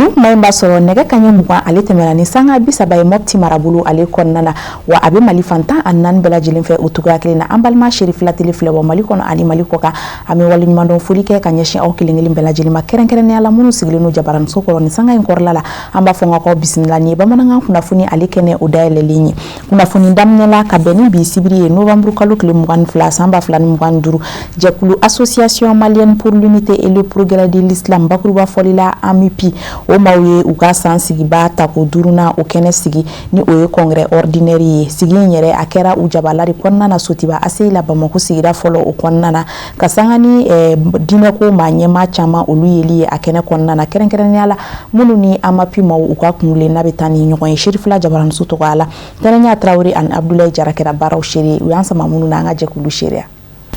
Nin kuma in b'a sɔrɔ nɛgɛ kaɲɛ 20 ale tɛmɛna ni sanga 30 ye Mɔpti marabolo ale kɔnɔna na, wa a bɛ Mali fan 14 bɛɛ lajɛlen fɛ. O cogoya kelen na, an balima Serifila Tele filɛ bɔ Mali kɔnɔ ani Mali kɔ kan, an bɛ waleɲumandɔn foli kɛ ka ɲɛsin aw kelen kelen bɛɛ lajɛlen ma, kɛrɛnkɛrɛnnenya la minnu sigilen don jabaraniso kɔrɔ ni sanga in kɔrɔla la. An b'a fɔ n ka bisimila. Nin ye bamanankan kunnafoni ale kɛnɛ o dayɛlɛlen ye. Kunnafoni daminɛla ka bɛn ni bi sibiri ye, novembre kalo tile 22 san 2025, jɛkulu Association malienne pour l'unité et le progrès de l'islam, bakuruba fɔli la AMUPI, o maaw ye u ka san sigiba tako duurunan o kɛnɛ sigi, ni o ye congrès ordinaire ye. Sigi in yɛrɛ, a kɛra u jabala de kɔnɔna na, Sotiba ACI la, Bamakɔ sigida fɔlɔ o kɔnɔna na, ka sanga ni diinɛko maa ɲɛmaa caman olu yeli ye a kɛnɛ kɔnɔna na, kɛrɛnkɛrɛnnenya la minnu ni AMAPI maaw u ka kunkilenna bɛ taa ni ɲɔgɔn ye. Serifila jabaraniso tɔgɔ la, Tɛnɛɲa Tarawele ani Abudulayi Jara kɛra baaraw seere, u y'an sama minnu na, an ka jɛkulu seereya.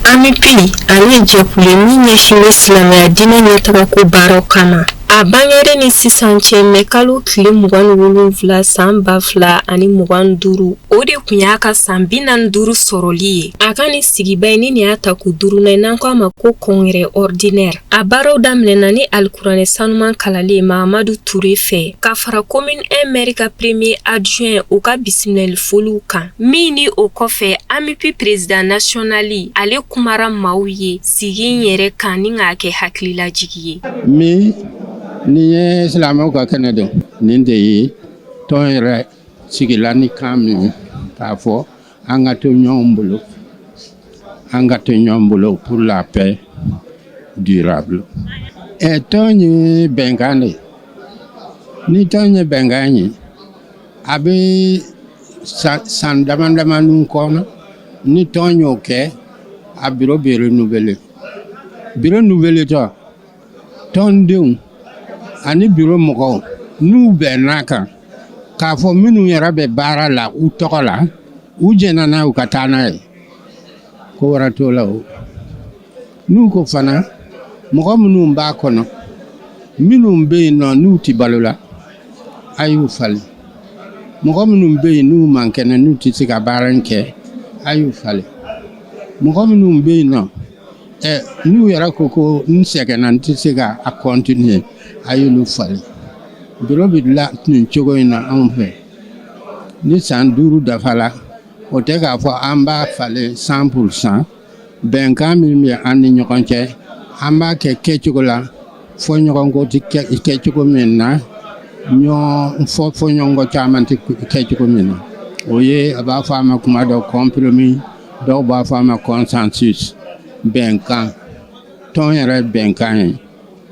AMUPI, ale ye jɛkulu ye min ɲɛsin bɛ silamɛya diinɛ ɲɛtagako baaraw kama. A bangere ni sisan cɛ, mɛ kalo tile 27 san 2025, o de tun y'a ka san 45 sɔrɔli ye. A ka nin sigiba in ni nin y'a tako duurunan ye, n'an ko a ma ko congrès ordinaire. A baaraw daminɛna ni alikuranɛ sanuman kalalen Mahamadu Ture fɛ, ka fara commune 1 maire ka premier adjoint u ka bisimilali foliw kan. Min ni o kɔfɛ, AMUPI président national, ale kumara maaw ye sigi in yɛrɛ kan ni k'a kɛ hakililajigi ye. Min nin ye silamɛw ka kɛnɛ de, nin de ye tɔn yɛrɛ sigila ni kan min k'a fɔ an ka to ɲɔgɔn bolo, an ka to ɲɔgɔn bolo pour la paix durable. Ɛ, tɔn ye bɛnkan de ye. Ni tɔn ye bɛnkan ye, a bɛ san dama damanin kɔnɔ, ni tɔn y'o kɛ, a bureau bɛ renouveler. Bureau renouveler tɔ, tɔndenw ani bureau mɔgɔw n'u bɛnn'a kan k'a fɔ minnu yɛrɛ bɛ baara la u tɔgɔ la, u jɛnna n'a ye, u ka taa n'a ye, ko wɛrɛ t'o la. O n'u ko fana, mɔgɔ minnu b'a kɔnɔ, minnu bɛ yen nɔ n'u tɛ balo la, a y'u falen. Mɔgɔ minnu bɛ yen n'u man kɛnɛ, n'u tɛ se ka baara in kɛ, a y'u falen. Mɔgɔ minnu bɛ yen nɔ, ɛ, n'u yɛrɛ ko ko n sɛgɛnna, n tɛ se ka a continuer, a y'olu falen. Bureau bɛ dilan nin cogo in na anw fɛ. Ni san 5 dafala, o tɛ k'a fɔ an b'a falen 100%. Bɛnkan min bɛ an ni ɲɔgɔn cɛ, an b'a kɛ kɛcogo la, fɔ ɲɔgɔnko tɛ kɛ cogo min na, ɲɔgɔn fɔ fɔ ɲɔgɔnkɔ caman tɛ kɛ cogo min na. O ye a b'a fɔ a ma kuma dɔ compromis, dɔw b'a fɔ a ma consensus, bɛnkan. Tɔn yɛrɛ bɛnkan ye,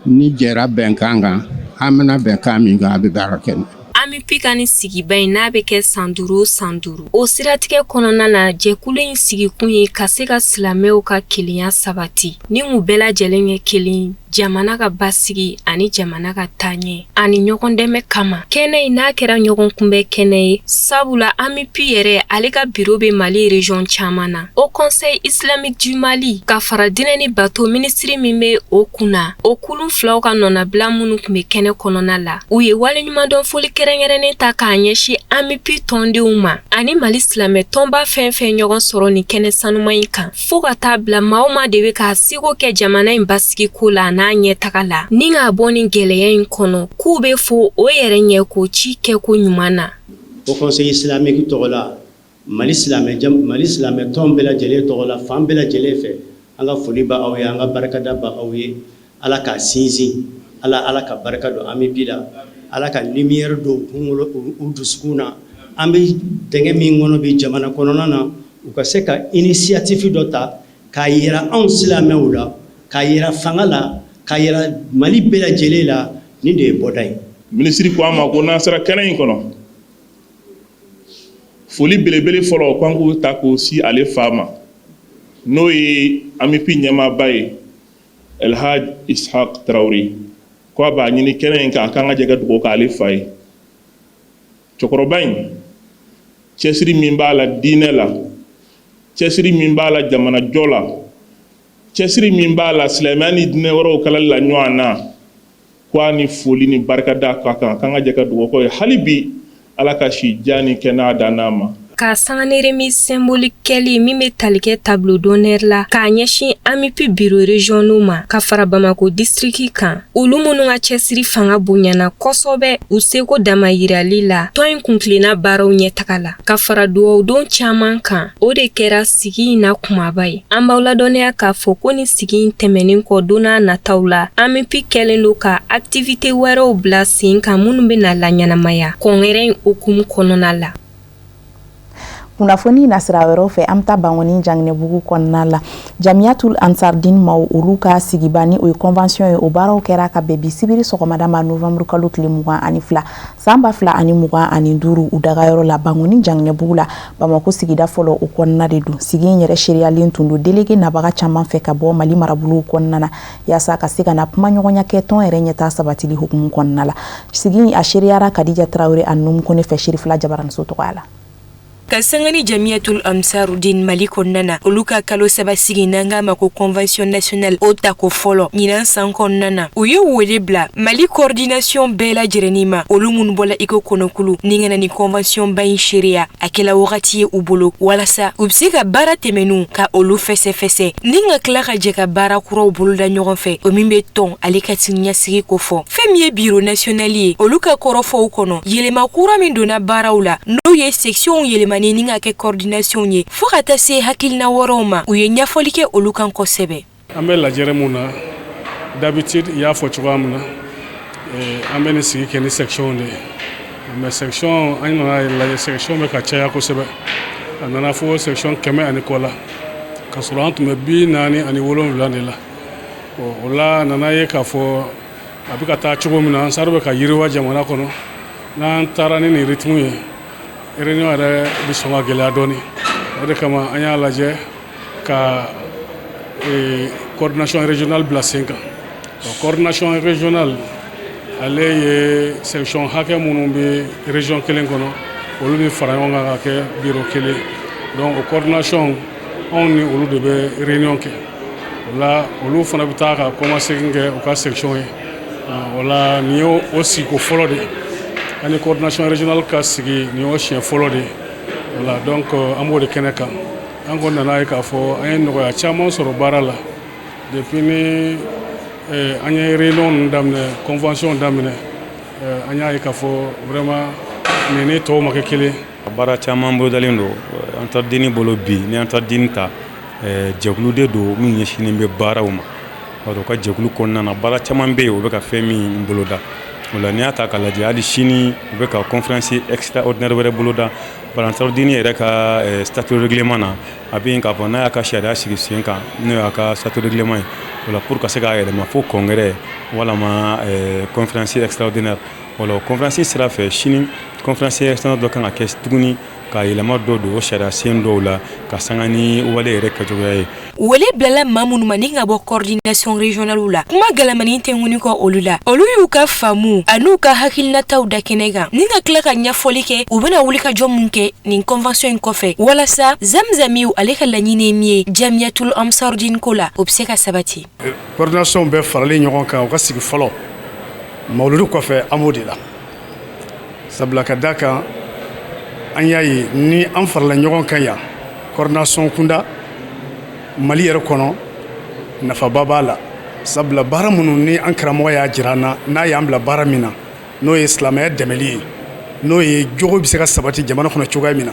ni jɛra bɛnkan kan, an bɛna bɛnkan min kan, a bɛ baara kɛ. AMUPI ka nin sigiba in n'a bɛ kɛ san 5 o san 5, o siratigɛ kɔnɔna na, jɛkulu in sigikun ye ka se ka silamɛw ka kelenya sabati ni u bɛɛ lajɛlen kɛ kelen, jamana ka basigi ani jamana ka taaɲɛ ani ɲɔgɔn dɛmɛ kama. Kɛnɛ in n'a kɛra ɲɔgɔn kunbɛn kɛnɛ ye, sabula AMUPI yɛrɛ, ale ka bureau bɛ Mali région caman na. Haut Conseil islamique du Mali ka fara diinɛ ni bato minisiri min bɛ o kunna, o kulun filaw ka nɔnabila minnu tun bɛ kɛnɛ kɔnɔna la, u ye waleɲumandɔn foli kɛrɛnkɛrɛnnen ta k'a ɲɛsin AMUPI tɔndenw ma ani Mali silamɛ tɔnba fɛn fɛn ɲɔgɔn sɔrɔ nin kɛnɛ sanuman in kan, fo ka taa bila maa o maa de bɛ k'a seko kɛ jamana in basigi ko la n'a ɲɛtaga la ni k'a bɔ nin gɛlɛya in kɔnɔ, k'u bɛ fo o yɛrɛ ɲɛ ko ci kɛko ɲuman na. Haut Conseil islamique tɔgɔ la, Mali silamɛ, Mali silamɛ tɔn bɛɛ lajɛlen tɔgɔ la, fan bɛɛ lajɛlen fɛ, an ka foli b'aw aw ye, an ka barikada b'aw ye. Ala k'a sinsin, Ala, Ala ka barika don AMUPI la, Ala ka lumière don kunkolo u dusukun na. An bɛ dingɛ min kɔnɔ bi jamana kɔnɔna na, u ka se ka initiative dɔ ta k'a yira anw silamɛw la, k'a yira fanga la, k'a yira Mali bɛɛ lajɛlen la, nin de ye bɔda ye. Minisiri ko an ma ko n'an sera kɛnɛ in kɔnɔ, foli belebele fɔlɔ k'an k'o ta k'o si ale fa ma, n'o ye AMUPI ɲɛmaaba ye, Elhaj Ishaq Tarawele, ko a b'a ɲini kɛnɛ in kan, a k'an ka jɛ ka dugawu k'ale fa ye. Cɛkɔrɔba in, cɛsiri min b'a la diinɛ la, cɛsiri min b'a la jamanajɔ la, cɛsiri min b'a la silamɛya ni diinɛ wɛrɛw kalali la ɲɔgɔn na, ko a ni foli ni barikada ka kan, k'an ka jɛ ka dugawu k'o ye hali bi, Ala ka si diya ni kɛnɛya dan n'a ma. Ka sanga ni remise symbolique kɛli min bɛ tali kɛ tableau d'honneur la k'a ɲɛsin AMUPI bureau régionaux ma ka fara Bamako district kan, olu minnu ka cɛsiri fanga bonyana kosɛbɛ u seko damayirali la tɔn in kuntilenna baaraw ɲɛtaga la, ka fara dugawudon caman kan, o de kɛra sigi in na kumaba ye. An b'aw ladɔnniya k'a fɔ ko ni sigi in tɛmɛnen kɔ, don n'a nataw la, AMUPI kɛlen don ka activité wɛrɛw bila sen kan minnu bɛna laɲɛnamaya congrès in hukumu kɔnɔna la. Kunnafoni nasira wɛrɛw fɛ, an bɛ taa Bankɔni Janginɛbugu kɔnɔna la. Jamiyatul Ansardin maaw, olu ka sigiba ni o ye convention ye, o baaraw kɛra ka bɛn bi sibiri sɔgɔmada ma, novembre kalo tile 22 san 2025, u dagayɔrɔ la Bankɔni Janginɛbugu la, Bamako sigida fɔlɔ o kɔnɔna de don. Sigi in yɛrɛ seereyalen tun don délégué nabaga caman fɛ ka bɔ Mali marabolow kɔnɔna na, yaasa ka se ka na kumaɲɔgɔnya kɛ tɔn yɛrɛ ɲɛtaa sabatili hukumu kɔnɔna la. Sigi a seereyara Kadija Tarawele a Numu Kone fɛ, Serifila Jabaraniso tɔgɔya la. Ka sanga ni Jamiyatul Ansarudin Mali kɔnɔna na, olu ka kalo 3 sigi n'an k'a ma ko convention nationale, o tako fɔlɔ ɲinan san kɔnɔna na, u ye wele bila Mali coordination bɛɛ lajɛrɛnin ma, olu minnu bɔla iko kɔnɔkulu ni ka na ni convention ba in seereya. A kɛla wagati ye u bolo walasa u bɛ se ka baara tɛmɛnw ka olu fɛsɛfɛsɛ ni ka tila ka jɛ ka baara kuraw boloda ɲɔgɔn fɛ, o min bɛ tɔn ale ka siniɲɛsigi kofɔ. Fɛn min ye bureau national ye, olu ka kɔrɔfɔw kɔnɔ, yɛlɛma kura min donna baaraw la, n'o ye sectionw yɛlɛmani ni ka kɛ coordination ye, fo ka taa se hakilina wɛrɛw ma, u ye ɲɛfɔli kɛ olu kan kosɛbɛ. An bɛ lajɛrɛ mun na, d'habitude, i y'a fɔ cogoya min na, an bɛ nin sigi kɛ ni section de ye, mais section, an nana lajɛ, section bɛ ka caya kosɛbɛ. A nana fo section 100 ani kɔ la, ka sɔrɔ an tun bɛ 47 de la. O la, a nana ye k'a fɔ a bɛ ka taa cogo min na, Ansaru bɛ ka yiriwa jamana kɔnɔ. N'an taara ni nin rythme ye, réunion yɛrɛ bɛ sɔn ka gɛlɛya dɔɔni. O de kama an y'a lajɛ ka coordination régionale bila sen kan. Coordination régionale, ale ye section hakɛ minnu bɛ région kelen kɔnɔ, olu bɛ fara ɲɔgɔn kan ka kɛ bureau kelen. Donc o coordination, anw ni olu de bɛ réunion kɛ. O la, olu fana bɛ taa ka kɔmasegin kɛ u ka section ye. O la, nin ye o sigiko fɔlɔ de ye an ni coordination régionale ka sigi, nin y'o siɲɛ fɔlɔ de ye. O la, donc an b'o de kɛnɛ kan. An kɔni nana ye k'a fɔ an ye nɔgɔya caman sɔrɔ baara la depuis ni an ye réunion ninnu daminɛ, convention daminɛ. An y'a ye k'a fɔ vraiment nin ni tɔw ma kɛ kelen. Baara caman bolodalen don Ansarudini bolo bi. Ni Ansarudini ta, jɛkulu de don min ɲɛsinnen bɛ baaraw ma. U ka jɛkulu kɔnɔna na, baara caman bɛ yen, u bɛ ka fɛn min boloda. O la, n'i y'a ta k'a lajɛ, hali sini u bɛ ka conférence extraordinaire wɛrɛ boloda. Bari Ansarudini yɛrɛ ka statut règlement na, a bɛ yen k'a fɔ n'a y'a ka sariya sigi sen kan, n'o y'a ka statut règlement ye, o la, pour ka se k'a yɛlɛma, fo congrès walama conférence extraordinaire. O la, o conférence sira fɛ, sini conférence extraordinaire dɔ kan ka kɛ tuguni ka yɛlɛma dɔ don o sariya sen dɔw la, ka sanga ni wale yɛrɛ kɛcogoya ye. Wele bilala maa minnu ma ni ka bɔ coordination régionale la, kuma galamani tɛ ŋuni kɔ olu la. Olu y'u ka faamu an'u ka hakilinataw da kɛnɛ kan ni ka tila ka ɲɛfɔli kɛ u bɛna wuli ka jɔ mun kɛ nin convention in kɔfɛ, walasa Zamzamiw ale ka laɲini ye min ye Jamiyatul Ansarudin ko la, o bɛ se ka sabati. Coordination bɛɛ faralen ɲɔgɔn kan, u ka sigi fɔlɔ mawuludu kɔfɛ, an b'o de la. Sabula ka da kan, an y'a ye ni an farala ɲɔgɔn kan yan, coordination kunda Mali yɛrɛ kɔnɔ, nafaba b'a la. Sabula baara minnu ni an karamɔgɔ y'a jira an na, n'a y'an bila baara min na, n'o ye silamɛya dɛmɛli ye, n'o ye jogo bɛ se ka sabati jamana kɔnɔ cogoya min na,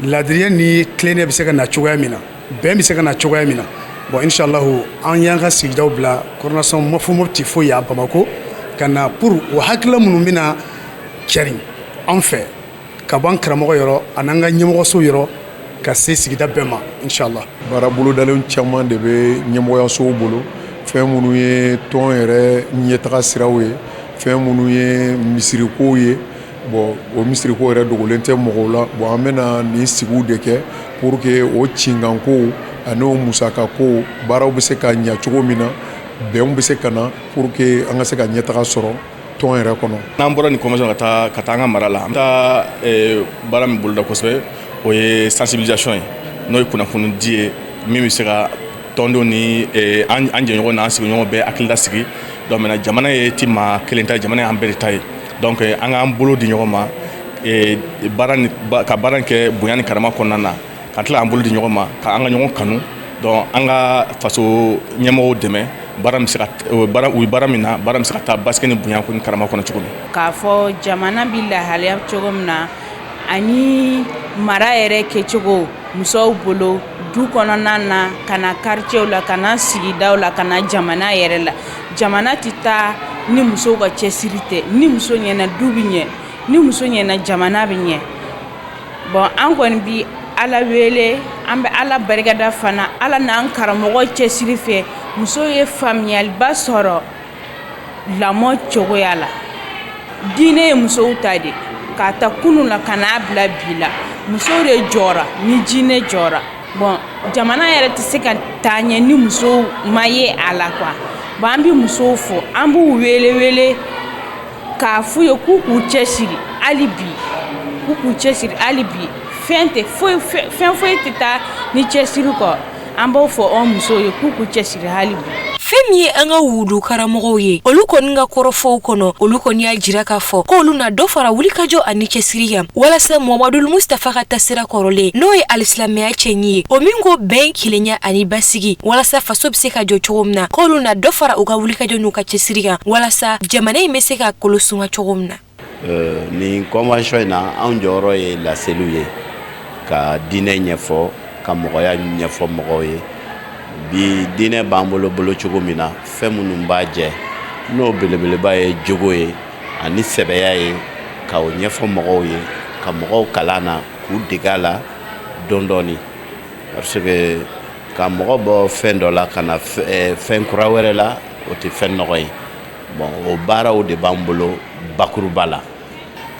laadiriya ni tilennenya bɛ se ka na cogoya min na, bɛn bɛ se ka na cogoya min na. Bon, inshallah, an y'an ka sigidaw bila coordination mɔfu Mopti fo yan Bamako ka na pour o hakilila minnu bɛna cɛrin an fɛ ka bɔ an karamɔgɔ yɔrɔ ani an ka ɲɛmɔgɔso yɔrɔ ka se sigida bɛɛ ma, inshallah. Baara bolodalen caman de bɛ ɲɛmɔgɔyasow bolo, fɛn minnu ye tɔn yɛrɛ ɲɛtaga siraw ye, fɛn minnu ye misirikow ye. Bon, o misiriko yɛrɛ dogolen tɛ mɔgɔw la. Bon, an bɛna nin sigiw de kɛ pour que o cinkanko ani o musakako baaraw bɛ se ka ɲɛ cogo min na, bɛnw bɛ se ka na pour que an ka se ka ɲɛtaga sɔrɔ tɔn yɛrɛ kɔnɔ. N'an bɔra nin convention ka taa an ka mara la, an bɛ taa baara min boloda kosɛbɛ, o ye sensibilisation ye, n'o ye kunnafoni di ye min bɛ se ka tɔndenw ni an jɛɲɔgɔn n'an sigiɲɔgɔn bɛɛ hakili lasigi. Donc maintenant, jamana ye ti maa kelen ta ye, jamana y'an bɛɛ de ta ye. Donc an k'an bolo di ɲɔgɔn ma. baara ka baara kɛ bonya ni karama kɔnɔna na, ka tila an bolo di ɲɔgɔn ma, ka an ka ɲɔgɔn kanu. Donc an ka faso ɲɛmɔgɔw dɛmɛ baara bɛ se ka u bɛ baara min na, baara bɛ se ka taa basigi ni bonya ni karama kɔnɔ cogo min. K'a fɔ jamana bɛ lahalaya cogo min na ani mara yɛrɛ kɛcogo musow bolo du kɔnɔna na, ka na quartier la, ka na sigidaw la, ka na jamana yɛrɛ la. Jamana tɛ taa ni musow ka cɛsiri tɛ. Ni muso ɲɛna, du bɛ ɲɛ. Ni muso ɲɛna, jamana bɛ ɲɛ. Bon, an kɔni bi Ala wele, an bɛ Ala barikada fana. Ala n'an karamɔgɔ cɛsiri fɛ, musow ye faamuyaliba sɔrɔ lamɔ cogoya la. Diinɛ ye musow ta de, k'a ta kunun la ka n'a bila bi la, musow de jɔra ni diinɛ jɔra. Bon, jamana yɛrɛ tɛ se ka taa ɲɛ ni musow ma ye a la quoi. Bon, an bɛ musow fo, an b'u wele wele k'a f'u ye k'u k'u cɛsiri hali bi, k'u k'u cɛsiri hali bi. Fɛn tɛ foyi, fɛn foyi tɛ taa ni cɛsiri kɔ. An b'o fɔ anw musow ye k'u k'u cɛsiri hali bi. Fɛn min ye an ka wudu karamɔgɔw ye, olu kɔni ka kɔrɔfɔw kɔnɔ, olu kɔni y'a jira k'a fɔ ko olu na dɔ fara wulikajɔ ani cɛsiri kan walasa Muhamadul Mustafa ka tasira kɔrɔlen, n'o ye alisilamɛya cɛɲi ye, o min ko bɛn, kelenya ani basigi, walasa faso bɛ se ka jɔ cogo min na, k'olu na dɔ fara u ka wulikajɔ n'u ka cɛsiri kan walasa jamana in bɛ se ka kolo suma cogo min na. Nin convention in na, anw jɔyɔrɔ ye laseliw ye, ka diinɛ ɲɛfɔ, ka mɔgɔya ɲɛfɔ mɔgɔw ye. Bi diinɛ b'an bolo bolo cogo min na, fɛn minnu b'a jɛ, n'o belebeleba ye jogo ye ani sɛbɛya ye, ka o ɲɛfɔ mɔgɔw ye, ka mɔgɔw kalan na, k'u dege a la dɔɔni dɔɔni, parce que ka mɔgɔ bɔ fɛn dɔ la ka na fɛn kura wɛrɛ la, o tɛ fɛn nɔgɔ ye. Bon, o baaraw de b'an bolo bakuruba la,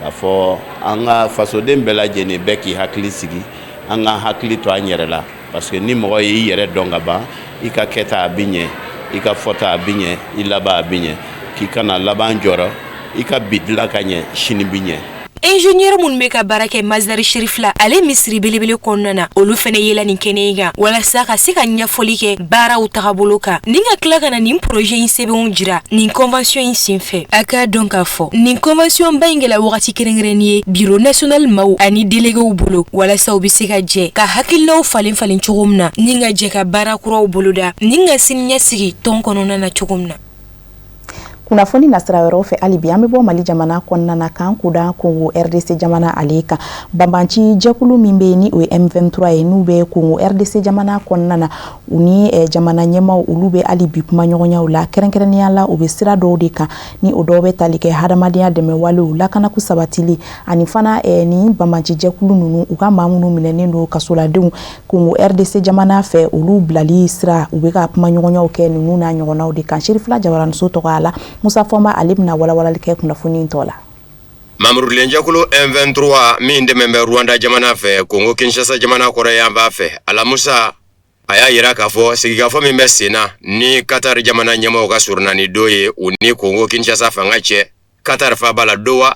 k'a fɔ an ka fasoden bɛɛ lajɛlen bɛɛ k'i hakili sigi, an ka hakili to an yɛrɛ la, parce que ni mɔgɔ y'i yɛrɛ dɔn ka ban, i ka kɛta a bɛ ɲɛ, i ka fɔta a bɛ ɲɛ, i laban a bɛ ɲɛ. K'i kana laban jɔrɔ, i ka bi dilan ka ɲɛ, sini bɛ ɲɛ. Ingénieur minnu bɛ ka baara kɛ Mazari Sherif la, ale misiri belebele kɔnɔna na, olu fana yela nin kɛnɛ in kan walasa ka se ka ɲɛfɔli kɛ baaraw tagabolo kan, ni ka tila ka na nin projet in sɛbɛnw jira nin convention in senfɛ. A k'a dɔn k'a fɔ nin convention ba in kɛla wagati kɛrɛnkɛrɛnnin ye bureau national maaw ani déléguéw bolo, walasa u bɛ se ka jɛ ka hakilinaw falen falen cogo min na, ni ka jɛ ka baara kuraw boloda, ni ka siniɲɛsigi tɔn kɔnɔna na cogo min na. Kunnafoni nasira wɛrɛw fɛ, hali bi an bɛ bɔ Mali jamana kɔnɔna na k'an kunda Kongo RDC jamana ale kan. Banbanci jɛkulu min bɛ yen, ni o ye M23 ye, n'u bɛ Kongo RDC jamana kɔnɔna na, u ni jamana ɲɛmaw, olu bɛ hali bi kumaɲɔgɔnyaw la. Kɛrɛnkɛrɛnnenya la, u bɛ sira dɔw de kan, ni o dɔw bɛ tali kɛ hadamadenya dɛmɛ walew, lakanako sabatili, ani fana ni banbanci jɛkulu ninnu, u ka maa minnu minɛnen don kasoladenw Kongo RDC jamana fɛ, olu bilali sira. U bɛ ka kumaɲɔgɔnyaw kɛ ninnu n'a ɲɔgɔnnaw de kan. Sirifila Jabaraniso tɔgɔ la, Musa Fɔnba, ale bɛna walawalali kɛ kunnafoni tɔ la. Mamurulenjɛkulu M23 min dɛmɛ bɛ Rwanda jamana fɛ Kongo Kinshasa jamana kɔrɔ yan b'a fɛ, Alamusa a y'a yira k'a fɔ sigikafɔ min bɛ sen na ni Qatar jamana ɲɛmɔgɔw ka surunani don ye u ni Kongo Kinshasa fanga cɛ Qatar faaba la Doha,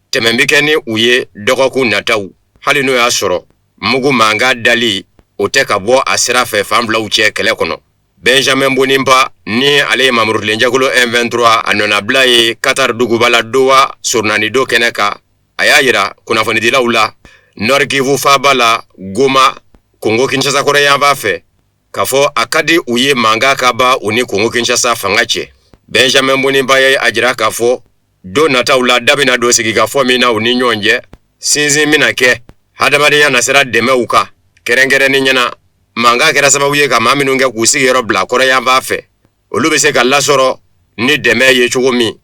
tɛmɛ bɛ kɛ ni u ye dɔgɔkun nataw, hali n'o y'a sɔrɔ mugu mankan dali o tɛ ka bɔ a sira fɛ fan filaw cɛ kɛlɛ kɔnɔ. Benjamin Mbonimpa, ni ale ye mamurulenjɛkulu M23 a nɔnabila ye Qatar duguba la Doha surunani don kɛnɛ kan, a y'a yira kunnafonidilaw la Nord Kivu faaba la Goma, Kongo Kinshasa kɔrɔ yanfan fɛ, k'a fɔ a ka di u ye mankan ka ban u ni Kongo Kinshasa fanga cɛ. Benjamin Mbonimpa ye a jira k'a fɔ don nataw la, da bɛna don sigikafɔ min na u ni ɲɔgɔn cɛ, sinsin bɛna kɛ hadamadenya nasira dɛmɛw kan, kɛrɛnkɛrɛnnen ɲɛna mankan kɛra sababu ye ka maa minnu kɛ k'u sigiyɔrɔ bila kɔrɔyanfan fɛ, olu bɛ se ka lasɔrɔ ni dɛmɛ ye cogo min.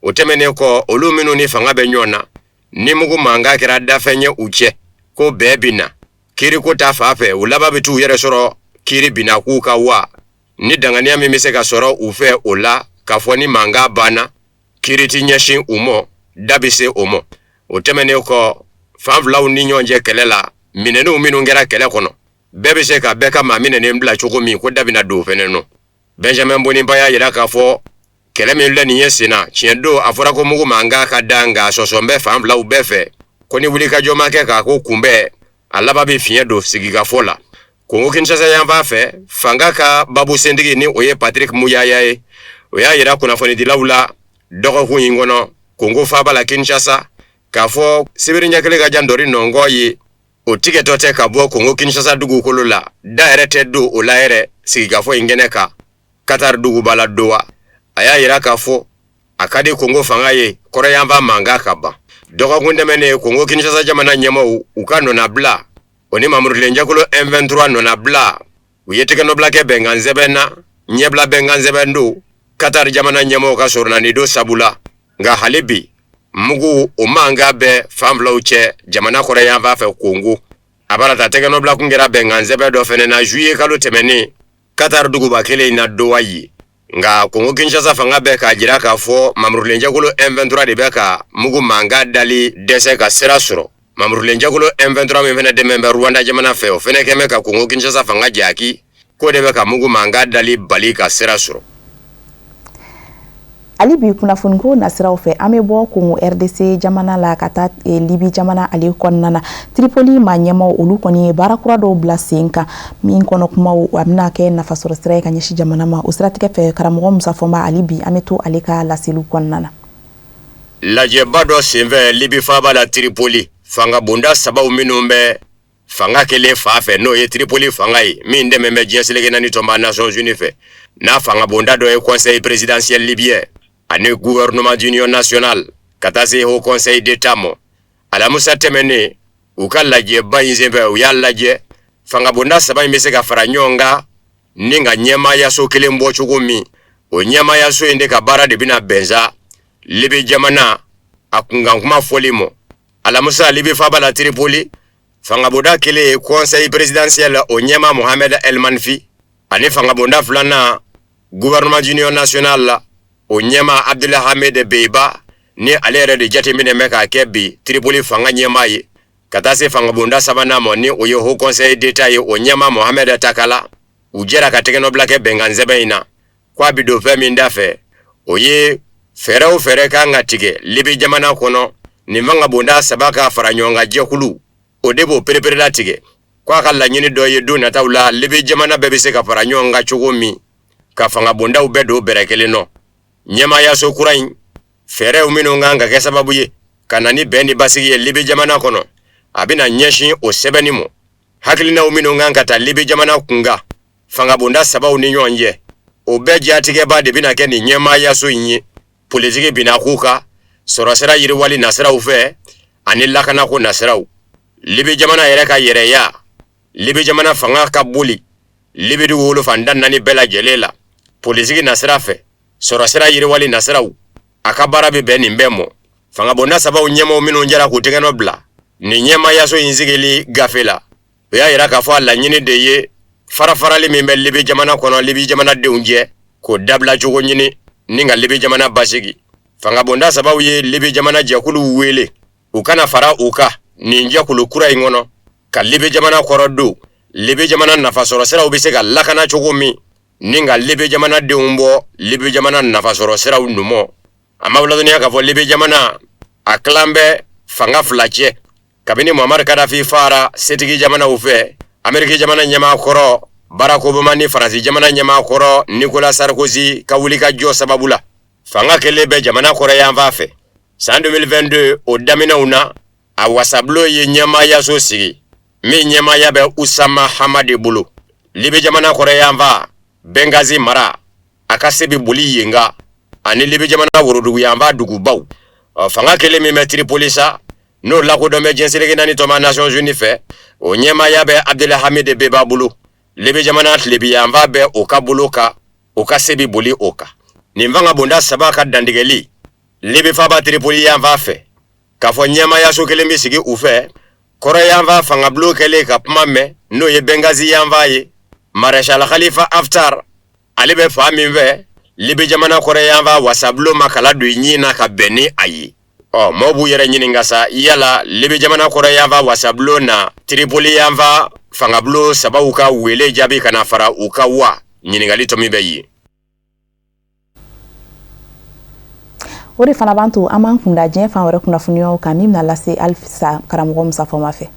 O tɛmɛnen kɔ, olu minnu ni fanga bɛ ɲɔgɔn na, ni mugu mankan kɛra dafɛn ye u cɛ ko bɛɛ bɛ na kiiriko ta fan fɛ, u laban bɛ t'u yɛrɛ sɔrɔ kiiri binna k'u ka wa ni danganiya min bɛ se ka sɔrɔ u fɛ o la, k'a fɔ ni mankan banna, kiiri ti ɲɛsin u mɔ, da bɛ se o mɔ. O tɛmɛnen kɔ, fan filaw ni ɲɔgɔn cɛ kɛlɛ la, minɛniw minnu kɛra kɛlɛ kɔnɔ, bɛɛ bɛ se ka bɛɛ ka maa minɛnen bila cogo min, ko da bɛna don o fɛnɛ nɔ. Benjamin Mbonimpa y'a yira k'a fɔ kɛlɛ min filɛ nin ye sen na, tiɲɛ don a fɔra ko mugu mankan ka da, nka sɔsɔn bɛ fan filaw bɛɛ fɛ ko ni wulikajɔ ma kɛ k'a ko kunbɛn, a laban bɛ fiɲɛ don sigikafɔ la. Kongo Kinshasa yanfan fɛ, fanga ka babu sentigi, ni o ye Patrick Muyaya ye, o y'a yira kunnafonidilaw la dɔgɔkun in kɔnɔ Kongo faaba la Kinshasa. k'a fɔ sibiri ɲɛ kelen ka jan dɔri nɔngɔ ye, o tigɛtɔ tɛ ka bɔ Kongo Kinshasa dugukolo la, da yɛrɛ tɛ don o la yɛrɛ sigikafɔ in kɛnɛ kan Qatar duguba la Doha. A y'a yira k'a fɔ a ka di Kongo fanga ye kɔrɔyanfan mankan ka ban. Dɔgɔkun tɛmɛnen, Kongo Kinshasa jamana ɲɛmaaw u ka nɔnabila, o ni mamurutilenjɛkulu M23 nɔnabila, u ye tɛgɛnɔbila kɛ bɛnkan sɛbɛn na, ɲɛbila bɛnkan sɛbɛn don Qatar jamana ɲɛmaaw ka soronani don sabu la. Nka hali bi mugu o mankan bɛ fan filaw cɛ jamana kɔrɔyanfan fɛ Kongo. A barata tɛgɛnɔbila kun kɛra bɛnkan sɛbɛn dɔ fɛnɛ na juillet kalo tɛmɛnen Qatar duguba kelen in na Doha yen. Nka Kongo Kinshasa fanga bɛ k'a jira k'a fɔ mamurutilenjɛkulu M23 de bɛ ka mugu mankan dali dɛsɛ ka sira sɔrɔ. Mamurutilenjɛkulu M23 min fɛnɛ dɛmɛ bɛ Rwanda jamana fɛ, o fɛnɛ kɛn bɛ ka Kongo Kinshasa fanga jaki k'o de bɛ ka mugu mankan dali bali ka sira sɔrɔ. Hali bi kunnafoniko nasiraw fɛ, an bɛ bɔ Kongo RDC jamana la ka taa Libi jamana ale kɔnɔna na. Tripoli maa ɲɛmaaw olu kɔni ye baara kura dɔw bila sen kan min kɔnɔ kumaw a bɛna kɛ nafasɔrɔ sira ye ka ɲɛsin jamana ma. O siratigɛ fɛ, karamɔgɔ Musa Fɔnba, hali bi an bɛ to ale ka laseliw kɔnɔna na. Lajɛba dɔ senfɛ Libi faaba la Tripoli, fangabonda sabaw minnu bɛ fanga kelen fa fɛ, n'o ye Tripoli fanga ye min dɛmɛ bɛ diɲɛ seleke naani tɔnba Nations Unies fɛ, n'a fangabonda dɔ ye Conseil présidentiel libyen ani gouvernement d'union nationale ka taa se Haut Conseil d'État ma. Alamisa tɛmɛnen, u ka lajɛba in senfɛ, u y'a lajɛ fangabonda saba in bɛ se ka fara ɲɔgɔn kan ni ka ɲɛmaayaso kelen bɔ cogo min. O ɲɛmaayaso in de ka baara de bɛna bɛn sa Libi jamana a kunkankuma fɔli ma. Alamisa, Libi faaba la Tripoli, fangabonda kelen ye Conseil présidentiel, o ɲɛmaa Mohamed El Manfi, ani fangabonda filanan gouvernement d'union nationale la, o ɲɛmaa Abdelhamid Dbeibah, ni ale yɛrɛ de jateminɛ bɛ k'a kɛ bi Tripoli fanga ɲɛmaa ye, ka taa se fangabonda sabanan ma, ni o ye Haut Conseil d'État ye, o ɲɛmaa Mohamed Takala. U jɛra ka tɛgɛnɔbila kɛ bɛnkan sɛbɛn in na ko a bɛ don fɛn min da fɛ, o ye fɛɛrɛ o fɛɛrɛ kan ka tigɛ Libi jamana kɔnɔ, nin fangabonda saba ka fara ɲɔgɔn kan jɛkulu, o de b'o pereperelatigɛ. Ko a ka laɲini dɔ ye don nataw la Libi jamana bɛɛ bɛ se ka fara ɲɔgɔn kan cogo min ka fangabondaw bɛɛ don bɛrɛ kelen nɔ. Ɲɛmaayaso kura in fɛɛrɛw minnu kan ka kɛ sababu ye ka na ni bɛn ni basigi ye Libi jamana kɔnɔ, a bɛna ɲɛsin o sɛbɛnni ma. Hakilinaw minnu kan ka ta Libi jamana kunkan fangabonda sabaw ni ɲɔgɔn cɛ, o bɛɛ jatigɛba de bɛna kɛ nin ɲɛmaayaso in ye politiki binako kan, sɔrɔsira yiriwali nasiraw fɛ ani lakanako nasiraw. Libi jamana yɛrɛ ka yɛrɛya, Libi jamana fanga ka boli Libi dugukolo fan tan naani bɛɛ lajɛlen la politiki nasira fɛ, sɔrɔsira yiriwali nasiraw, a ka baara bɛ bɛn nin bɛɛ mɔ. Fangabonda sabaw ɲɛmaaw minnu jɛra k'u tɛgɛnɔ bila nin ɲɛmaayaso in sigili gafe la, o y'a yira k'a fɔ a laɲini de ye farafarali min bɛ Libi jamana kɔnɔ, Libi jamanadenw cɛ, k'o dabila cogo ɲini ni ka Libi jamana basigi. Fangabonda sabaw ye Libi jamana jɛkuluw wele u ka na fara u kan nin jɛkulu kura in kɔnɔ ka Libi jamana kɔrɔ don, Libi jamana nafasɔrɔsiraw bɛ se ka lakana cogo min, ni ka Libi jamanadenw bɔ Libi jamana nafasɔrɔsiraw numɔ. An b'aw ladɔnniya k'a fɔ Libi jamana a tilan bɛ fanga fila cɛ kabini Muammar Kadafi fara setigi jamanaw fɛ, Ameriki jamana ɲɛmaa kɔrɔ Barack Obama ni Faransi jamana ɲɛmaa kɔrɔ Nicolas Sarkozy ka wulikajɔ sababu la. Fanga kelen bɛ jamana kɔrɔyanfan fɛ. San 2022 o daminɛw na, a wasabulon ye ɲɛmaayaso sigi min ɲɛmaaya bɛ Usama Hamadi bolo. Libi jamana kɔrɔyanfan Benghazi mara, a ka se bɛ boli yen kan ani Libi jamana woroduguyanfan dugubaw. Fanga kelen min bɛ Tripoli sa, n'o lakodɔn bɛ diɲɛ seleke naani tɔnba Nations Unies fɛ, o ɲɛmaaya bɛ Abdelhamid Dbeibah bolo. Libi jamana tilebiyanfan bɛ o ka bolo kan, o ka se bɛ boli o kan. Nin fanga bonda saba ka dantigɛli Libi faaba Tripoli yanfan fɛ, k'a fɔ ɲɛmaayaso kelen bɛ sigi u fɛ, kɔrɔyanfan fangabulon kɛlen ka kuma mɛn, n'o ye Benghazi yanfan ye, Maréchal Khalifa Haftar ale bɛ fan min fɛ, Libi jamana kɔrɔyanfan wasabulon ma kala don i ɲin na ka bɛn ni a ye. Ɔ, maaw b'u yɛrɛ ɲininka sa, yala Libi jamana kɔrɔyanfan wasabulon na Tripoli yanfan fangabulon sabaw ka wele jaabi ka na fara u kan wa? Ɲininkali tɔmi bɛ yen. O de fana b'an to an b'an kunda diɲɛ fan wɛrɛ kunnafoniyaw kan min bɛna lase halisa karamɔgɔ Musa Fɔnba fɛ.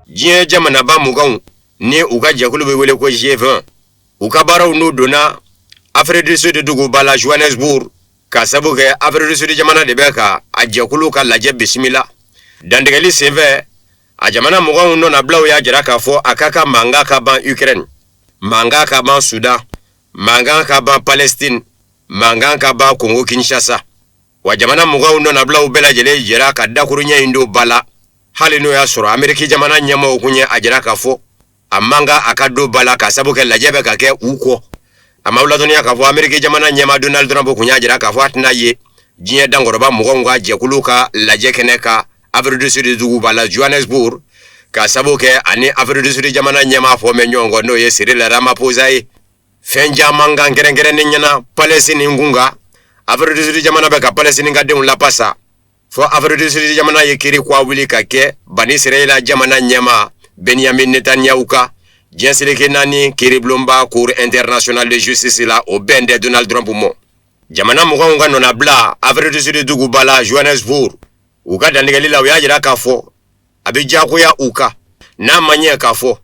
Diɲɛ jamanaba 20 ni u ka jɛkulu bɛ wele ko G20, u ka baaraw n'u donna Afrique du Sud duguba la Johannesburg, ka sabu kɛ Afrique du Sud jamana de bɛ ka a jɛkulu ka lajɛ bisimila. Dantigɛli senfɛ, a jamana mɔgɔw nɔnabilaw y'a jira k'a fɔ a ka kan mankan ka ban Ukraine, mankan ka ban Sudan, mankan ka ban Palestine, mankan ka ban Congo Kinshasa. Wa jamana mɔgɔw nɔnabilaw bɛɛ lajɛlen jɛra ka dakuruɲɛ in don ba la, hali n'o y'a sɔrɔ Ameriki jamana ɲɛmaaw kun ye a jira k'a fɔ a man kan a ka don ba la, ka sabu kɛ lajɛ bɛ ka kɛ u kɔ. A m'aw ladɔnniya k'a fɔ Ameriki jamana ɲɛmaa Donald Trump kun y'a jira k'a fɔ a tɛna ye diɲɛ dankɔrɔba mɔgɔw ka jɛkulu ka lajɛ kɛnɛ kan Afrique du Sud duguba la Johannesburg, ka sabu kɛ ani Afrique du Sud jamana ɲɛmaa fɔ mɛn ɲɔgɔn kɔ, n'o ye Cyril Ramaphosa ye. Fɛn caman kan, kɛrɛnkɛrɛnnen ɲɛna Palestine kun kan. Afrique du Sud jamana bɛ ka Palestine ka denw lapasa, fɔ Afrique du Sud jamana ye kiri kura wuli ka kɛ Bani Israɛla jamana ɲɛmaa Benyamin Netanyahu kan diɲɛ seleke naani kiiribulonba Cour internationale de justice la. O bɛn tɛ Donald Trump mɔ. Jamana mɔgɔw ka nɔnabila Afrique du Sud duguba la Johannesburg, u ka dantigɛli la, u y'a jira k'a fɔ a bɛ diyagoya u kan, n'a ma ɲɛ k'a fɔ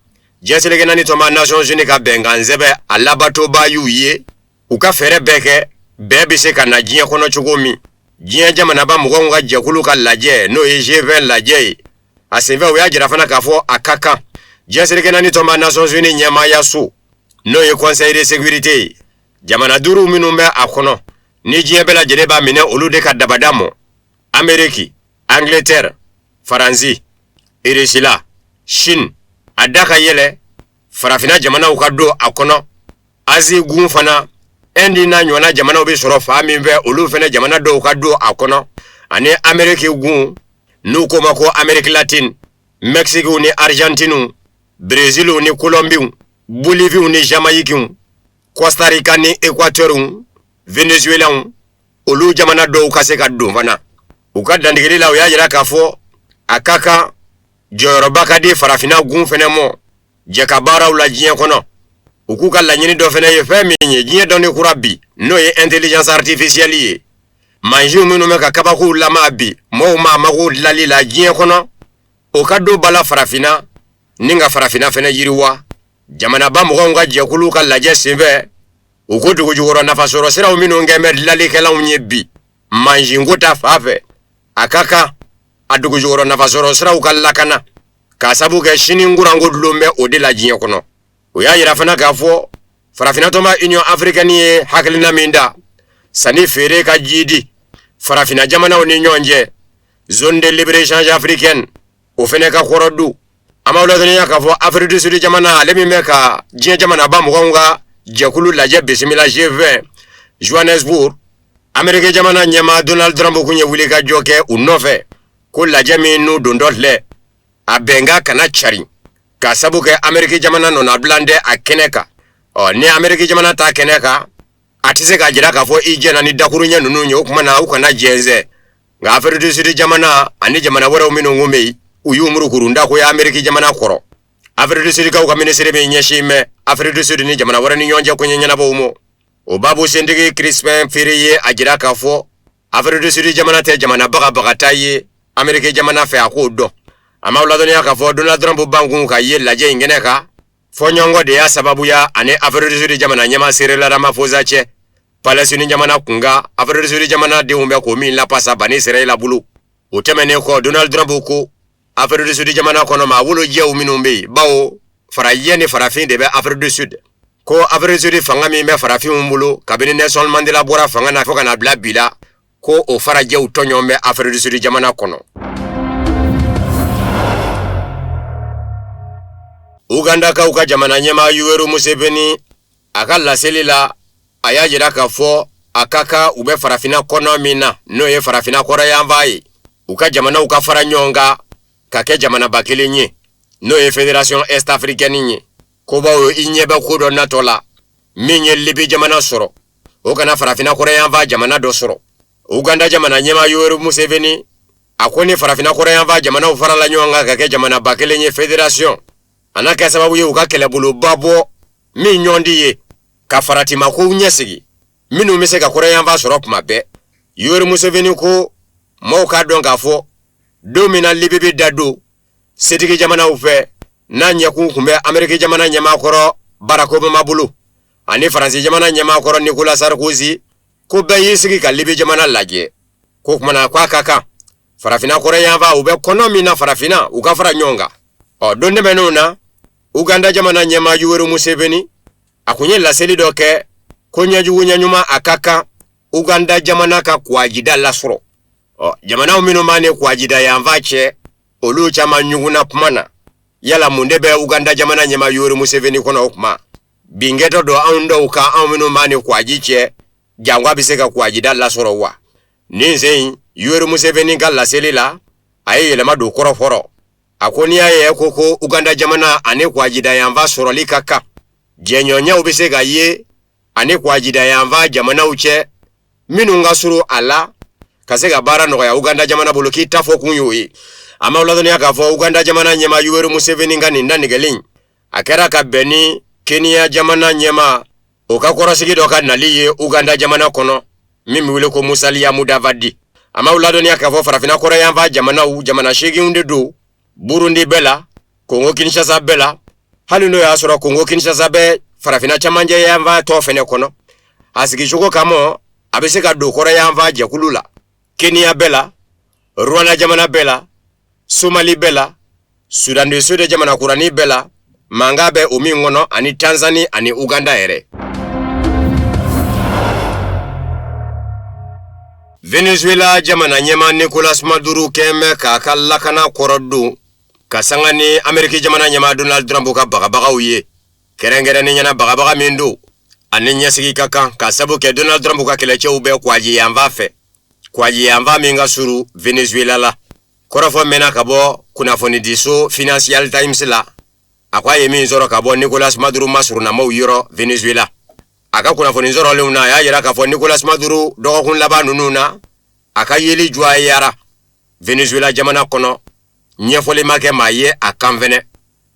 diɲɛ seleke naani tɔnba Nations Unies ka bɛnkan sɛbɛn a labatoba y'u ye, u ka fɛɛrɛ bɛɛ kɛ bɛɛ bɛ se ka na diɲɛ kɔnɔ cogo min. Diɲɛ jamanaba mɔgɔw ka jɛkulu ka lajɛ, n'o ye G20 lajɛ ye, a senfɛ u y'a jira fana k'a fɔ a ka kan diɲɛ seleke naani tɔnba Nations Unies ɲɛmaayaso, n'o ye Conseil de sécurité ye, jamana duuru minnu bɛ a kɔnɔ ni diɲɛ bɛɛ lajɛlen b'a minɛ olu de ka dabada mɔ, Ameriki, Angleterre, Faransi, Irisila, Chine, a da ka yɛlɛ farafinna jamanaw ka don a kɔnɔ. Azi gun fana, Indi n'a ɲɔgɔnna jamanaw bɛ sɔrɔ fan min fɛ, olu fana jamana dɔw ka don a kɔnɔ, ani Ameriki gun n'u k'o ma ko Amérique latine, Mexique ni Argentine, Brésil ni Colombie, Bolivie ni Jamaïque, Costa Rica ni Équateur, Venezuela, olu jamana dɔw ka se ka don fana. U ka dantigɛli la, u y'a jira k'a fɔ a ka kan jɔyɔrɔba ka di farafinna gun fana mɔ jɛ ka baaraw la diɲɛ kɔnɔ. U k'u ka laɲini dɔ fana ye fɛn min ye diɲɛ dɔnni kura bi, n'o ye intelligence artificielle ye, mansinw minnu bɛ ka kabakow lama bi mɔgɔw ma mago dilanli la diɲɛ kɔnɔ, o ka don bala farafinna ni ka farafinna fana yiriwa. Jamanaba mɔgɔw ka jɛkulu ka lajɛ senfɛ, u ko dugujukɔrɔ nafasɔrɔ siraw minnu kɛn bɛ dilanlikɛlaw ye bi mansinko ta fan fɛ, a ka kan a dugujukɔrɔ nafasɔrɔ siraw ka lakana, k'a sabu kɛ sini kuranko dulon bɛ o de la diɲɛ kɔnɔ. O y'a yira fana k'a fɔ farafinna tɔnba Union africaine ye hakilina min da sanni feere ka jiidi farafinna jamanaw ni ɲɔgɔn cɛ, zone de libre échange africaine, o fana ka kɔrɔ don. An b'aw ladɔnniya k'a fɔ Afrique du Sud jamana, ale min bɛ ka diɲɛ jamanaba mɔgɔw ka jɛkulu lajɛ bisimila G20 Johannesburg, Ameriki jamana ɲɛmaa Donald Trump kun ye wulikajɔ kɛ u nɔfɛ ko lajɛ min n'u dontɔ filɛ, a bɛnkan kana cari, ka sabu kɛ Ameriki jamana nɔnabilan tɛ a kɛnɛ kan. Ɔ ni Ameriki jamana t'a kɛnɛ kan, a tɛ se k'a jira k'a fɔ i jɛnna ni dakuruɲɛ ninnu ye, o tuma na u kana jɛnsɛn. Nka Afrique du Sud jamana ani jamana wɛrɛw minnu kun bɛ yen, u y'u murukurunda ko ye Ameriki jamana kɔrɔ. Afrique du Sud kaw ka minisiri min ɲɛsin bɛ Afrique du Sud ni jamana wɛrɛ ni ɲɔgɔn cɛ koɲɛ ɲɛnabɔw ma, o babu sentigi Crispin Phiri ye a jira k'a fɔ Afrique du Sud jamana tɛ jamana bagabagata ye Ameriki jamana fɛ, a k'o dɔn. A m'aw ladɔnniya k'a fɔ Donald Trump bankun ka ye lajɛ in kɛnɛ kan, fɔɲɔgɔnkɔ de y'a sababuya ani Afrique du Sud jamana ɲɛmaa Cyril Ramaphosa cɛ Palestine jamana kunkan, Afrique du Sud jamana denw bɛ k'o min lapasa Bani Israɛla bolo. O tɛmɛnen kɔ, Donald Trump ko Afrique du Sud jamana kɔnɔ maa wolojɛw minnu bɛ yen, bawo farajɛ ni farafin de bɛ Afrique du Sud, ko Afrique du Sud fanga min bɛ farafinw bolo kabini Nelson Mandela bɔra fanga na fo ka na bila bi la, ko o farajɛw tɔɲɔn bɛ Afrique du Sud jamana kɔnɔ. Ugandakaw ka jamana ɲɛmaa Yoweri Museveni, a ka laseli la, a y'a jira k'a fɔ a ka kan u bɛ farafinna kɔnɔ min na, n'o ye farafinna kɔrɔyanfan ye, u ka jamanaw ka fara ɲɔgɔn kan ka kɛ jamanaba kelen ye, n'o ye fédération est africaine ye, ko bawo i ɲɛ bɛ ko dɔ natɔ la min ye Libi jamana sɔrɔ, o kana farafinna kɔrɔyanfan jamana dɔ sɔrɔ. Uganda jamana ɲɛmaa Yoweri Museveni, a ko ni farafinna kɔrɔyanfan jamanaw farala ɲɔgɔn kan ka kɛ jamanaba kelen ye, fédération, a n'a kɛ sababu ye u ka kɛlɛboloba bɔ min ɲɔgɔn di ye ka faratimakow ɲɛsigi minnu bɛ se ka kɔrɔyanfan sɔrɔ tuma bɛɛ. Yoweri Museveni ko maaw k'a dɔn k'a fɔ don min na Libi bɛ da don setigi jamanaw fɛ, n'a ɲɛkun tun bɛ Ameriki jamana ɲɛmaa kɔrɔ Barack Obama bolo. ani Faransi jamana ɲɛmaa kɔrɔ Nicolas Sarkozy, ko bɛɛ y'i sigi ka Libi jamana lajɛ. Ko kumana ko a ka kan farafinna kɔrɔnyanfan, u bɛ kɔnɔ min na farafinna, u ka fara ɲɔgɔn kan. Ɔ, don tɛmɛnenw na, Uganda jamana ɲɛmaa Yoweri Museveni, a kun ye laseli dɔ kɛ ko ɲɛjugu ɲɛɲuman, a ka kan Uganda jamana ka kuwajida lasɔrɔ. Ɔ, jamanaw minnu b'a ni kuwajida yanfan cɛ, olu caman ɲugunna kuma na. Yala mun de bɛ Uganda jamana ɲɛmaa Yoweri Museveni kɔnɔ? O kuma bin kɛtɔ don anw dɔw kan, anw minnu b'a ni kuwaji cɛ, janko a bɛ se ka kuwajida lasɔrɔ wa? Nin sen in, Yoweri Museveni ka laseli la, a ye yɛlɛma don kɔrɔfɔ rɔ. A ko n'i y'a ye ko Uganda jamana ani kuwajida yanfan sɔrɔli ka kan, jɛɲɔgɔnyaw bɛ se ka ye ani kuwajida yanfan jamanaw cɛ minnu ka surun a la, ka se ka baara nɔgɔya Uganda jamana bolo, k'i ta fɔ kun y'o ye. An b'aw ladɔnniya k'a fɔ Uganda jamana ɲɛmaa Yoweri Museveni ka nin dantigɛli in, a kɛra ka bɛn ni Kenya jamana ɲɛmaa o ka kɔrɔsigi dɔ ka nali ye Uganda jamana kɔnɔ, min bɛ wele ko Musalia Mudavadi. An b'aw ladɔnniya k'a fɔ farafinna kɔrɔnyanfan jamanaw, jamana 8 de don. Burundi bɛ la, Kongo Kinshasa bɛ la, hali n'o y'a sɔrɔ Kongo Kinshasa bɛ farafinna camancɛ yanfan tɔ fɛnɛ kɔnɔ, a sigicogo kama a bɛ se ka don kɔrɔnyanfan jɛkulu la. Kenya bɛ la, Rwanda jamana bɛ la, Somali bɛ la, Sudan du Sud jamana kuranin bɛ la, mankan bɛ o min kɔnɔ, ani Tanzanie ani Uganda yɛrɛ. Venezuela jamana ɲɛmaa Nicolas Maduro kɛn bɛ k'a ka lakana kɔrɔ don ka sanga ni Ameriki jamana ɲɛmaa Donald Trump ka bagabagaw ye, kɛrɛnkɛrɛnnenya na bagabaga min don ani ɲɛsigi ka kan, ka sabu kɛ Donald Trump ka kɛlɛcɛw bɛ kwaji yanfan fɛ, kwaji yanfan min ka surun Venezuela la. Kɔrɔfɔ mɛnna ka bɔ kunnafonidiso Financial Times la, a ko a ye min sɔrɔ ka bɔ Nicolas Maduro masurunnamaw yɔrɔ Venezuela. A ka kunnafoni sɔrɔlenw na, a y'a yira k'a fɔ Nicolas Maduro dɔgɔkun laban ninnu na, a ka yeli juguyara Venezuela jamana kɔnɔ, ɲɛfɔli ma kɛ maa ye a kan fɛnɛ.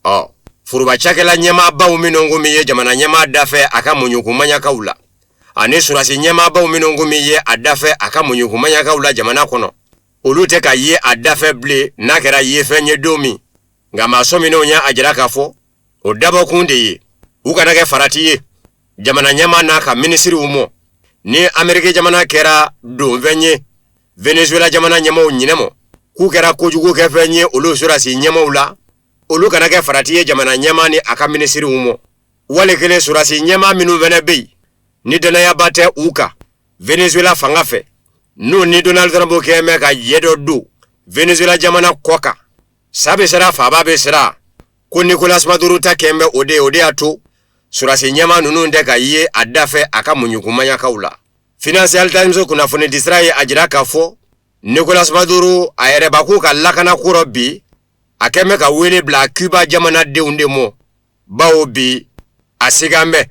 Ɔ, foroba cakɛla ɲɛmaabaw minnu kun bɛ ye jamana ɲɛmaa dafɛ a ka muɲukumaɲakaw la, ani surasi ɲɛmaabaw minnu kun bɛ ye a dafɛ a ka muɲukumaɲakaw la jamana kɔnɔ, olu tɛ ka ye a dafɛ bilen, n'a kɛra yefɛn ye don min. Nka maa sɔminenw ye a jira k'a fɔ o dabɔkun de ye u kana kɛ farati ye jamana ɲɛmaa n'a ka minisiriw mɔ. Ni Ameriki jamana kɛra donfɛn ye Venezuela jamana ɲɛmaaw ɲinɛ mɔ, k'u kɛra kojugu kɛfɛn ye olu sɔrɔdasi ɲɛmaaw la, olu kana kɛ farati ye jamana ɲɛmaa ni a ka minisiriw mɔ. Wali kelen, sɔrɔdasi ɲɛmaa minnu fɛnɛ bɛ yen ni dannayaba tɛ u kan Venezuela fanga fɛ, n'u ni Donald Trump kɛn bɛ ka jɛ dɔ don Venezuela jamana kɔ kan, sa bɛ siran, faaba bɛ siran, ko Nicolas Maduro ta kɛn bɛ o de ye. O de y'a to sɔrɔdasi ɲɛmaa ninnu tɛ ka ye a dafɛ a ka muɲukumaɲakaw la. Financial Times kunnafoni disira ye a jira k'a fɔ Nicolas Maduro a yɛrɛbakun ka lakana ko rɔ bi, a kɛn bɛ ka wele bila Cuba jamanadenw de mɔ, bawo bi a sigan bɛ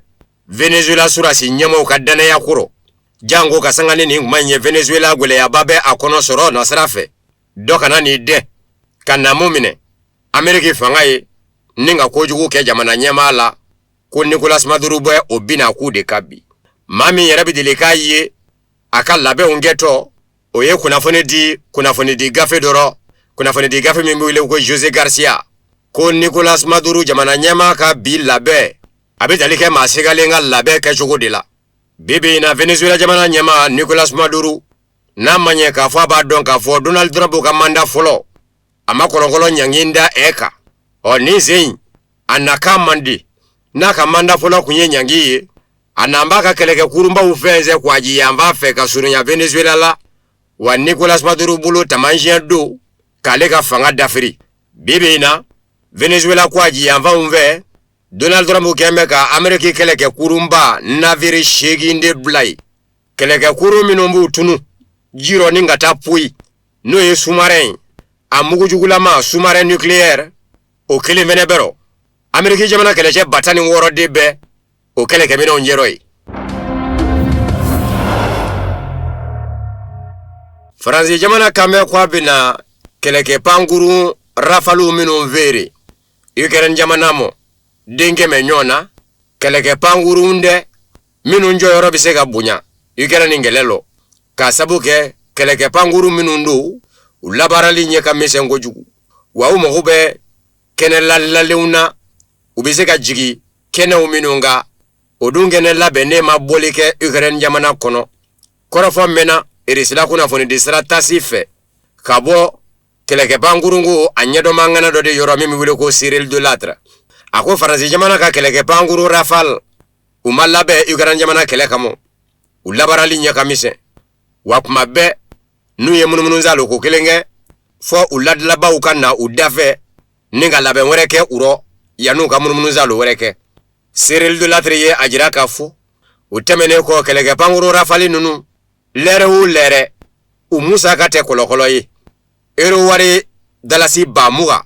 Venezuela sɔrɔdasi ɲɛmaaw ka dannaya ko rɔ, janko ka sanga ni nin kuma in ye. Venezuela gɛlɛyaba bɛ a kɔnɔ sɔrɔ nasira fɛ, dɔ kana n'i dɛn ka naamu minɛ Ameriki fanga ye ni ka kojugu kɛ jamana ɲɛmaa la, ko Nicolas Maduro bɛ o binna k'u de kan bi. Maa min yɛrɛ bɛ deli k'a ye a ka labɛnw kɛtɔ, o ye kunnafoni di kunnafonidi gafe dɔ rɔ, kunnafonidi gafe min bɛ wele ko Jose Garcia, ko Nicolas Maduro jamana ɲɛmaa ka bi labɛn, a bɛ tali kɛ maa sigalen ka labɛn kɛcogo de la. Bi bi in na, Venezuela jamana ɲɛmaa Nicolas Maduro, n'a ma ɲɛ k'a fɔ a b'a dɔn k'a fɔ Donald Trump ka manda fɔlɔ, a ma kɔlɔnkɔlɔ ɲangi da ɛ kan. Ɔ, nin sen in, a nakan man di. N'a ka manda fɔlɔ kun ye ɲangi ye, a n'an b'a ka kɛlɛkɛ kurunbaw fɛnsɛn kwaji yanfan fɛ ka surunya Venezuela la, wa Nicolas Maduro bolo taamasiyɛn don k'ale ka fanga dafiri. Bi bi in na, Venezuela kwaji yanfanw fɛ, Donald Trump kɛn bɛ ka Ameriki kɛlɛkɛ kurunba navire 8 de bila yen, kɛlɛkɛ kurun minnu b'u tunu ji rɔ ni ka taa poyi, n'o ye sous-marin ye, a mugujugulama sous-marin nucléaire, o kelen fɛnɛ bɛ rɔ. Ameriki jamana kɛlɛcɛ 16 de bɛ o kɛlɛkɛminɛnw jɛrɔ ye. Faransi jamana kan bɛ ko a bɛna kɛlɛkɛ pankurun rafaliw minnu feere Ukraine jamana mɔ den 100 ɲɔgɔn na, kɛlɛkɛ pankurun dɛ minnu jɔyɔrɔ bɛ se ka bonya Ukraine kɛlɛ lɔ, k'a sabu kɛ kɛlɛkɛ pankurun minnu don, u labaarali ɲɛ ka misɛn kojugu, wa u mago bɛ kɛnɛ lalalenw na, u bɛ se ka jigin kɛnɛw minnu kan. O dun kɛnɛ labɛnnen ma bɔli kɛ Ukraine jamana kɔnɔ. Kɔrɔfɔ mɛnna Irisila kunnafonidi sira TASS fɛ ka bɔ kɛlɛkɛ pankurunko a ɲɛdɔnma ŋana dɔ de yɔrɔ min bɛ wele ko Cyril Delattre. A ko Faransi jamana ka kɛlɛkɛ pankurun Rafale u ma labɛn Ukraine jamana kɛlɛ kama, u labaarali ɲɛ ka misɛn, wa kuma bɛɛ n'u ye munumunusaalo ko kelen kɛ fɔ u ladilabaw ka na u dafɛ ni ka labɛn wɛrɛ kɛ u rɔ yann'u ka munumunusaalo wɛrɛ kɛ. Cyril Delattre ye a jira k'a fɔ o tɛmɛnen kɔ kɛlɛkɛ pankurun Rafale ninnu lɛrɛ o lɛrɛ u musaka tɛ kɔlɔkɔlɔ ye, euro wari dalasi 20,000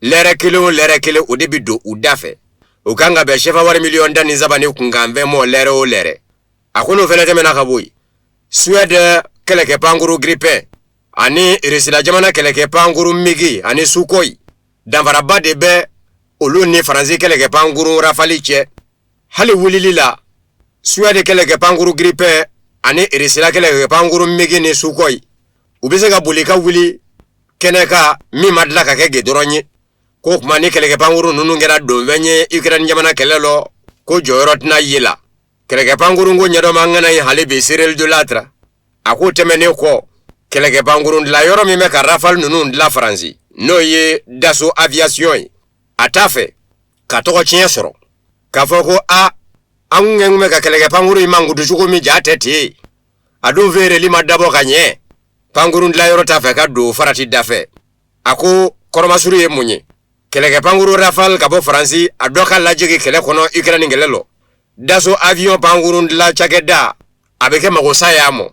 lɛrɛ kelen o lɛrɛ kelen o de bɛ don u da fɛ. O kan ka bɛn sefa wari miliyɔn 13 ni kunkanfɛn mɔ lɛrɛ o lɛrɛ. A ko n'o fɛnɛ tɛmɛna ka bɔ yen, Suède kɛlɛkɛ pankuru Gripen ani Irisila jamana kɛlɛkɛ pankuru MiG ani Sukhoi, danfaraba de bɛ olu ni Faransi kɛlɛkɛ pankuru Rafale cɛ. Hali wulili la, Suède kɛlɛkɛ pankuru Gripen ani Irisila kɛlɛkɛ pankuru MiG ni Sukhoi, u bɛ se ka boli ka wuli kɛnɛ kan min ma dilan ka kɛ gidɔrɔn ye. Ko kuma ni kɛlɛkɛ pankuru ninnu kɛra donfɛn ye Ukraine jamana kɛlɛ lɔ, ko jɔyɔrɔ tɛna ye la. Kɛlɛkɛ pankurun ko ɲɛdɔnma ŋana ye hali bi Cyril Delattre. A k'o tɛmɛnen kɔ, kɛlɛkɛ pankurun dilan yɔrɔ min bɛ ka Rafale ninnu dilan Faransi, n'o ye Dassault Aviation ye, a t'a fɛ ka tɔgɔ tiɲɛ sɔrɔ k'a fɔ ko a an kun kɛn bɛ ka kɛlɛkɛ pankurun in mankutu cogo min ja tɛ ten, a dun feereli ma dabɔ ka ɲɛ. Pankurun dilan yɔrɔ t'a fɛ ka don farati da fɛ. A ko kɔrɔmasuru ye mun ye? Kɛlɛkɛ pankurun Rafale ka bɔ Faransi, a dɔ ka lajigin kɛlɛ kɔnɔ Ukraine kɛlɛ lɔ, Dassault avion pankurun dilan cakɛda a bɛ kɛ magosa y'a mɔ.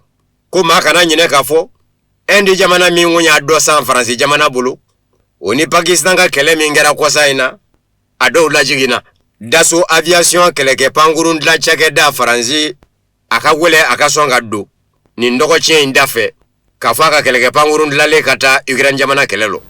Ko maa kana ɲinɛ k'a fɔ Inde jamana min kun y'a dɔ san Faransi jamana bolo, o ni Pakistan ka kɛlɛ min kɛra kɔsa in na, a dɔw lajiginna. Dassault aviation kɛlɛkɛ pankurun dilan cakɛda Faransi, a ka wele a ka sɔn ka don nin dɔgɔtiɲɛ in da fɛ k'a fɔ a ka kɛlɛkɛ pankurun dilanlen ka taa Ukraine jamana kɛlɛ lɔ.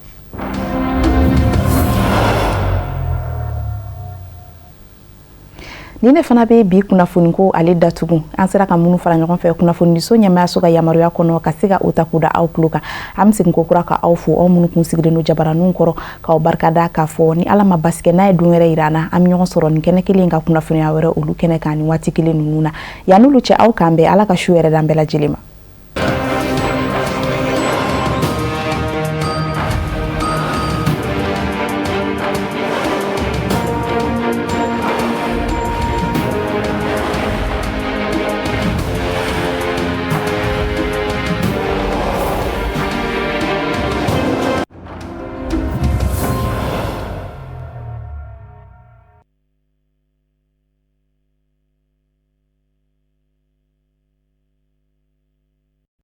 Nin de fana bɛ bi kunnafoniko ale datugu. An sera ka minnu fara ɲɔgɔn fɛ kunnafonidiso ɲɛmaayaso ka yamaruya kɔnɔ ka se ka o ta k'o da aw tulo kan, an bɛ segin ko kura ka aw fo, aw minnu kun sigilen don jabaraninw kɔrɔ, k'aw barikada k'a fɔ ni Ala ma basi kɛ, n'a ye don wɛrɛ yira an na, an bɛ ɲɔgɔn sɔrɔ nin kɛnɛ kelen ka kunnafoniya wɛrɛ olu kɛnɛ kan nin waati kelen ninnu na. Yan'olu cɛ, aw k'an bɛn. Ala ka su yɛrɛ d'an bɛɛ lajɛlen ma.